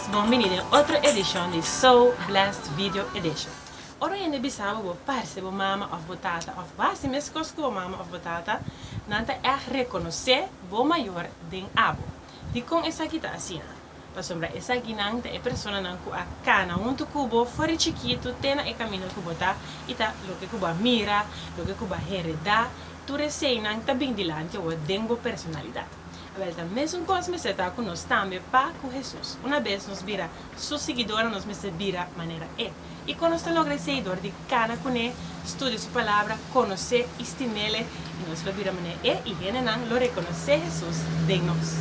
Amigos, bon bini den otro edishon di So Blessed Video Edition. Ora hende bisa bo bo parse bo mama òf bo tata òf bo hasi meskos ku bo mama òf bo tata, nan ta ègt rekonosé bo mayor den abo. Dikon esaki ta asina? Pasobra esakinan ta e personanan ku a kana huntu ku bo for di chikitu te na e kaminda ku bo ta i ta loke ku bo a mira, loke ku bo a heredá, tur eseinan ta bin dilanti awor den bo personalidat. Awel ta mesun kos mester ta ku nos tambe pa ku Hesus. Una bes nos bira Su siguidónan nos mester bira manera E. I kon nos ta logra esei? Dor di kana kuné, studia Su Palabra, konosé i stim'El, i nos lo bira manera E i hendenan lo rekonosé Hesus den nos.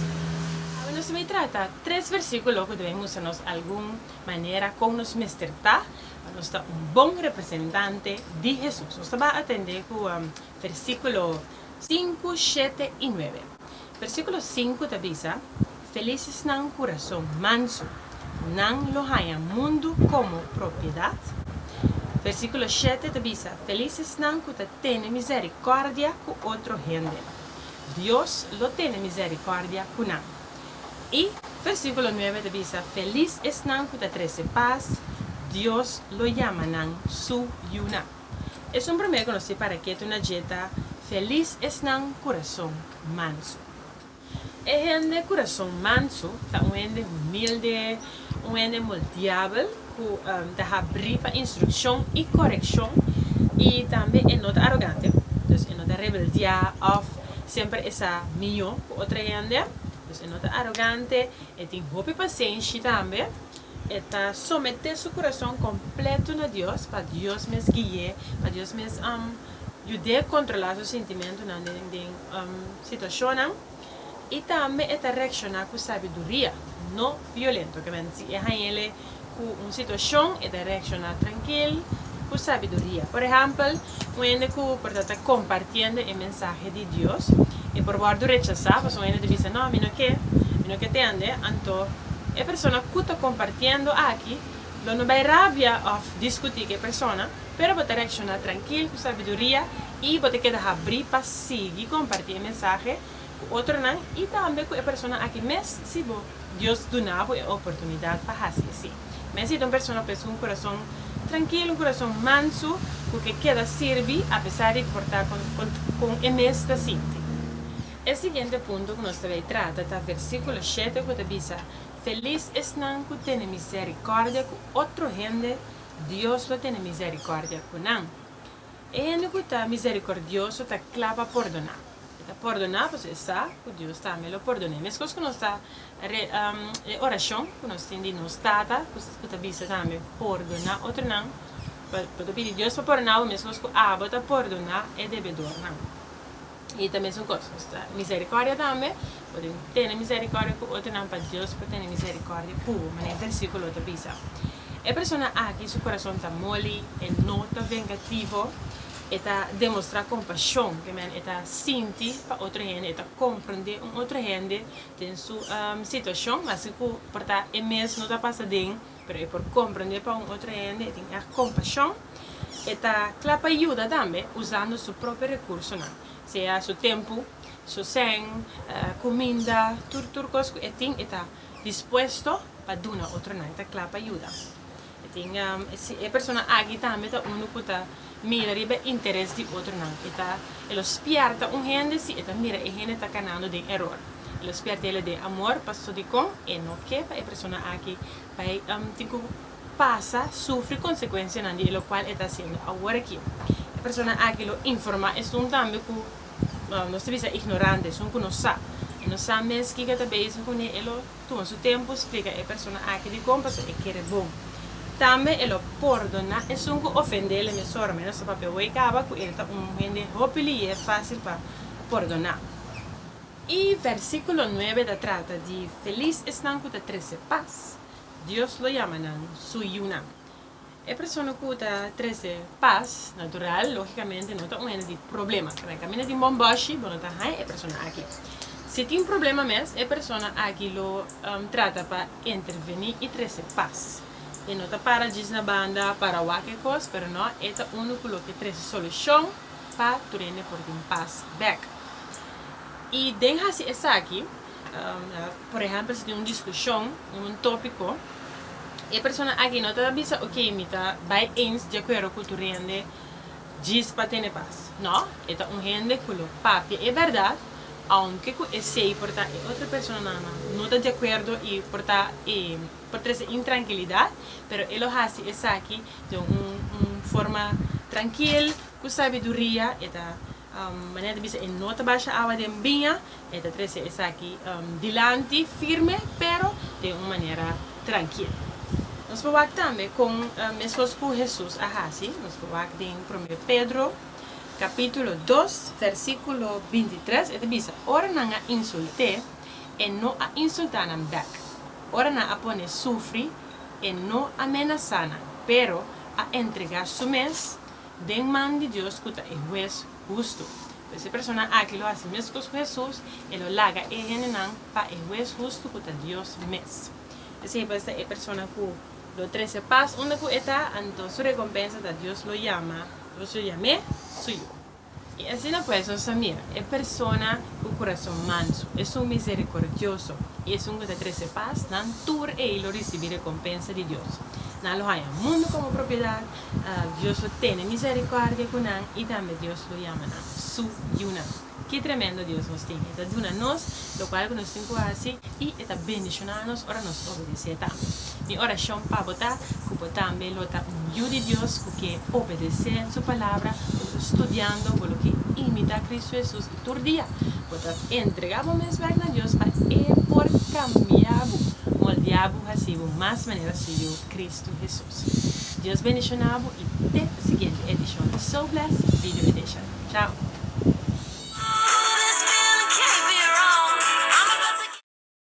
Awe nos ta bai trata tres versíkulo ku ta bai mustra nos algun manera kon nos mester ta pa nos ta un bon representante di Hesus. Nos ta bai atendé ku versíkulo sinku, shete i nuebe. Versíkulo sinku ta bisa, Felis esnan kurason mansu, nan lo haña mundu komo propiedat. Versíkulo shete ta bisa, Felis esnan ku ta tene mizerikòrdia ku otro hende, Dios lo tene mizerikòrdia ku nan. I versíkulo nuebe ta bisa, Felis esnan ku ta trese pas, Dios lo yama nan su yunan. Esun promé ku nos tin para ketu na dje ta, Felis esnan kurason mansu. E hende kurason mansu ta un hende humilde, un hende moldeabel ku ta habrí pa instrukshon i korekshon i tambe e no ta arogante, dus e no ta rebeldiá òf semper e sa mihó ku otro hende, dus e no ta arogante, e tin hopi pasenshi tambe, e ta someté su kurason kompleto na Dios pa Dios mes gui'é, pa Dios mes yud'é kontrolá su sintimentunan den situashonnan i tambe e ta reakshoná ku sabiduria, no violento. Ke men si e hañ'el ku un situashon e ta reakshoná trankil ku sabiduria. Por ehèmpel, un hende ku por ta ta kompartiendo e mensahe di Dios, e por wòrdu rechasá pasobra un hende ta bisa, No, mi no ke, mi no ke tende. Anto e persona ku ta kompartiendo aki lo no bai rabia òf diskutí ku e persona. Pero bo ta reakshoná trankil, ku sabiduria i bo ta keda habrí pa sigui kompartí e mensahe ku otronan i tambe ku e persona aki mes si bo Dios duna bo e oportunidat pa hasi esei. Mester ta un persona pues ku un kurason trankil, un kurason mansu ku ke keda sirbi apesar di por ta kon e mes ta sinti. E siguiente punto ku nos ta bai trata ta versíkulo shete ku ta bisa, Felis esnan ku tene miserikòrdia ku otro hende, Dios lo tene miserikòrdia ku nan. E hende ku ta miserikòrdioso ta kla pa pordoná. E ta pordoná pasobra e sa ku Dios tambe lo pordon'é. Meskos ku nos ta e orashon ku nos tin di nos Tata ku ta bisa tambe pordoná otronan, bo ta pidi Dios pa pordoná bo meskos ku abo ta pordoná e debedornan. I ta mesun kos, nos ta miserikòrdia tambe, bo tin tene miserikòrdia ku otronan pa Dios por tene miserikòrdia ku bo, manera e versíkulo ta bisa. E persona aki su kurason ta moli, e no ta vengativo, e ta demostrá kompashon, ke men e ta sinti pa otro hende, e ta komprondé un otro hende den su situashon, maske ku por ta e mes no ta pasa den, pero e por komprondé pa un otro hende, e tin ègt kompashon. E ta kla pa yuda tambe usando su propio rekursonan, sea su tempu, su sèn, kuminda, tur tur kos ku e tin e ta dispuesto pa duna otronan, e ta kla pa yuda. E tin e persona aki tambe ta unu ku ta mira riba e interes di otronan, e ta e lo spièrta un hende si e ta mira e hende ta kanando den eror, e lo spièrta el den amor pasobra dikon e no ke pa e persona aki bai tin ku pasa sufri konsekuensianan di e lokual e ta hasiendo awor aki. E persona aki lo informá esun tambe ku nos ta bisa ignorante, esun ku no sa. E no sa mes kiko e ta bezig kuné, e lo tuma su tempu splika e persona aki dikon pasobra e kere bon. Tambe e lo pordoná esun ku ofendé el mesora. Mi nos ta papia awor kaba ku el ta un hende hopi lier fásil pa pordoná. E versíkulo nuebe ta trata di felis esnan ku ta trese pas. Dios lo yama nan su yunan. E persona ku ta trese pas natural, lógikamente no ta un hende di problema. Pasobra kaminda tin bòmbòshi, bo no ta haña e persona aki. Si tin problema mes, e persona aki lo trata pa intervení i trese pas. E no ta para djis na banda para wak e kos, pero no, e ta unu ku lo ke trese solushon pa tur hende por tin pas bèk. I den hasi esaki. Por ehèmpel, si tin un diskushon den un tópiko, e persona aki no ta bisa, "Ok, mi ta bai eens di akuerdo ku tur hende djis pa tene pas." No, e ta un hende ku lo papia e bèrdat, aunke ku esei por ta e otro personanan no ta di akuerdo i por ta e por trese intrankilidat, pero e lo hasi esaki den un forma trankil, ku sabiduria. E ta manera ta bisa, e no ta basha awa den biña, e ta trese esaki dilanti firme, pero den un manera trankil. Nos por wak tambe kon meskos ku Hesus a hasi. Nos por wak den 1 Pedro kapítulo 2, versíkulo 23, e ta bisa: "Ora nan a insult'é, e no a insultá nan bèk. Ora nan a pon'é sufri, e no a menasá nan, pero a entregá su mes den man di Dios, ku ta e hues hustu." Pues e persona aki lo hasi meskos ku Hesus, e lo laga e hendenan pa e hues hustu, ku ta Dios mes. Esei pues ta e persona ku lo trese pas unda ku e ta, anto su rekompensa ta Dios lo yama, Dios lo yam'é su yu. I asina pues nos a mira, e persona ku kurason mansu, esun miserikordioso i esun ku ta trese pas, nan tur ei lo risibí rekompensa di Dios. Nan lo haña mundu komo propiedat, Dios lo tene miserikòrdia ku nan i tambe Dios lo yama nan su yunan. Ki tremendo Dios nos tin! E ta duna nos lokual ku nos tin ku hasi i e ta bendishoná nos ora nos obedesé tambe. Mi orashon pa bo ta ku bo tambe lo ta un yu di Dios ku ke obedesé su palabra, bo lo studiando, bo lo ke imitá Kristu Hesus i tur dia bo ta entregá bo mes bèk na Dios pa e por kambia bo, moldeá bo, hasi bo mas manera su Yu, Kristu Hesus. Dios bendishoná bo i te siguiente edishon di So Blessed Video Edition. Chao!